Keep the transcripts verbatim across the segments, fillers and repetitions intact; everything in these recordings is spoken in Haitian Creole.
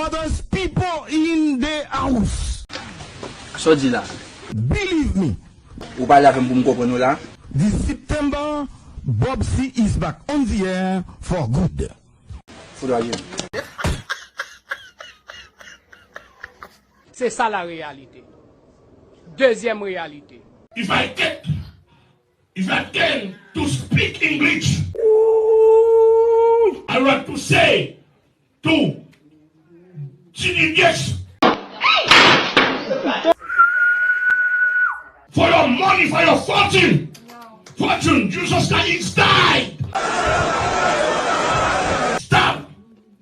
Others people in the house. Sa w di la? Believe me. Ou pale avè m pou m konprann ou la? This September, Bob C is back on the air for good. Foudwa ye. Se sa la reyalite. Dezyèm reyalite. If I can, if I can to speak English, I want to say to G D X, for your money, for your fortune, fortune, Jesus Christ is died. Stop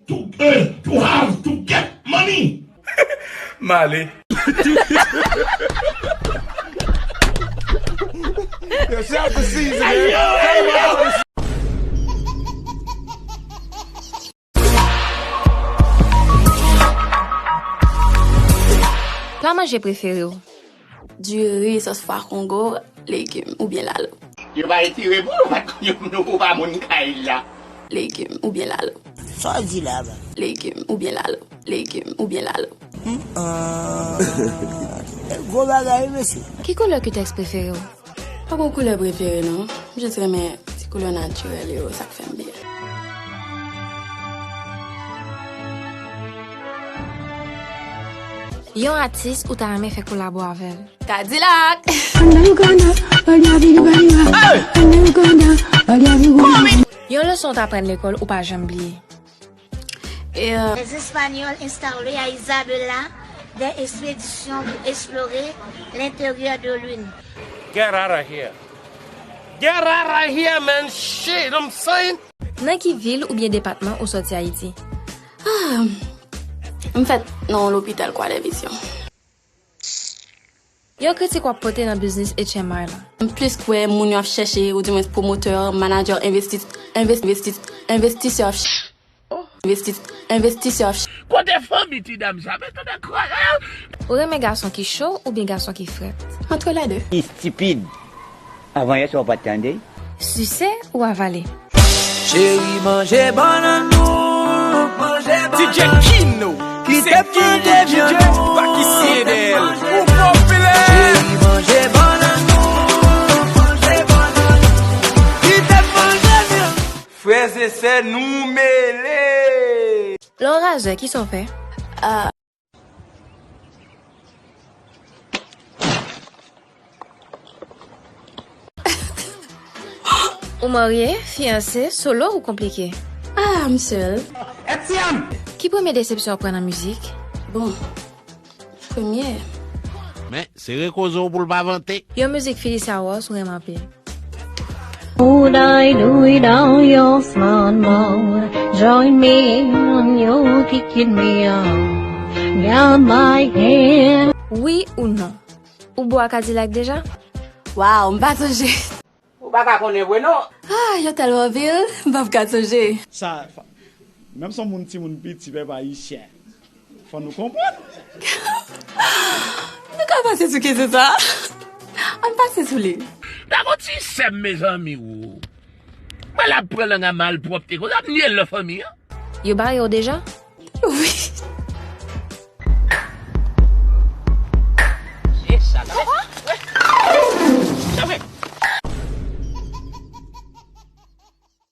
to, uh, to have to get money. Male. Yo, shout out to Caesar, man. Pla manje prefere w? Diri, sòs fwa kongo, legim oubyen lalo. Yo pa retire pou nou, pa t konn yo, nou pou pa moun kay la. Legim oubyen lalo. Sa w di la, ba? Legim oubyen lalo. Legim oubyen lalo. Hmm, ah. Gwo bagay, mesye. Ki koulè kitèks prefere w? Pa gon koulè prefere non. M jis renmen ti koulè natirèl yo, sa k fè m byen. Yon atis ou ta renmen fè kolabo avè l? Kadilak! Yon leson w t aprann lekòl ou pa janm bliye? E, euh, Les Espagnols installés à Isabela des expéditions pour explorer l'intérieur de Lune. Get out of here. Get out of here, man. Shit, I'm saying. Nan ki vil oubyen depatman ou sòti Ayiti? Ah, m fèt nan yon lopital Kwadèvizyon. Yon kritik w ap pote nan biznis H M I la? M plis kwè moun yo ap chèche, oudimwens pwomotè, manadjè, envesti, envesti, envestisè ap ch-, envesti, envestisè ap ch-. Kote fanmi ti dam sa? Men tande kwa, eh? Ou renmen gason ki cho oubyen gason ki frèt? Entre les deux. Estipid. Avan yè sa w pa t tande? Sise ou avale? Cheri, manje bannann nou, manje bannann. D J Kino, kite m manje vyann nou, kite m manje bannann. Ou popilè. Cheri, manje bannann nou, manje bannann. Kite m manje vyann. Frè e sè, nou mele. Lè w razè, kisa w fè? Ah. Ou marye, fiyanse, solo ou konplike? Ah, m sèl. Ki premye desepsyon w pran nan mizik? Bon, premye. Men, sere koze w pou l pa vante. Yon mizik Felisa Ross ou renmen anpil? Ou day do it on your front lawn. Join me on your kicking me out. Got my hand. Wi ou non? Ou bo a Kadilak deja? Waw, m pa sonje. Ou pa ka konnen vre non. Ah, yo tèlman vil, m p ap ka sonje. Sa, menm si yon moun timoun piti, pèp ayisyen. Fò nou konprann. Nou ka pase sou kesyon sa a? Ann pase sou li. Gade yon ti sè m, mezanmi, wo. Mwen la pran lang a malpwòpte konsa, m nye l nan fanmi an. Yo bare w deja? Wi,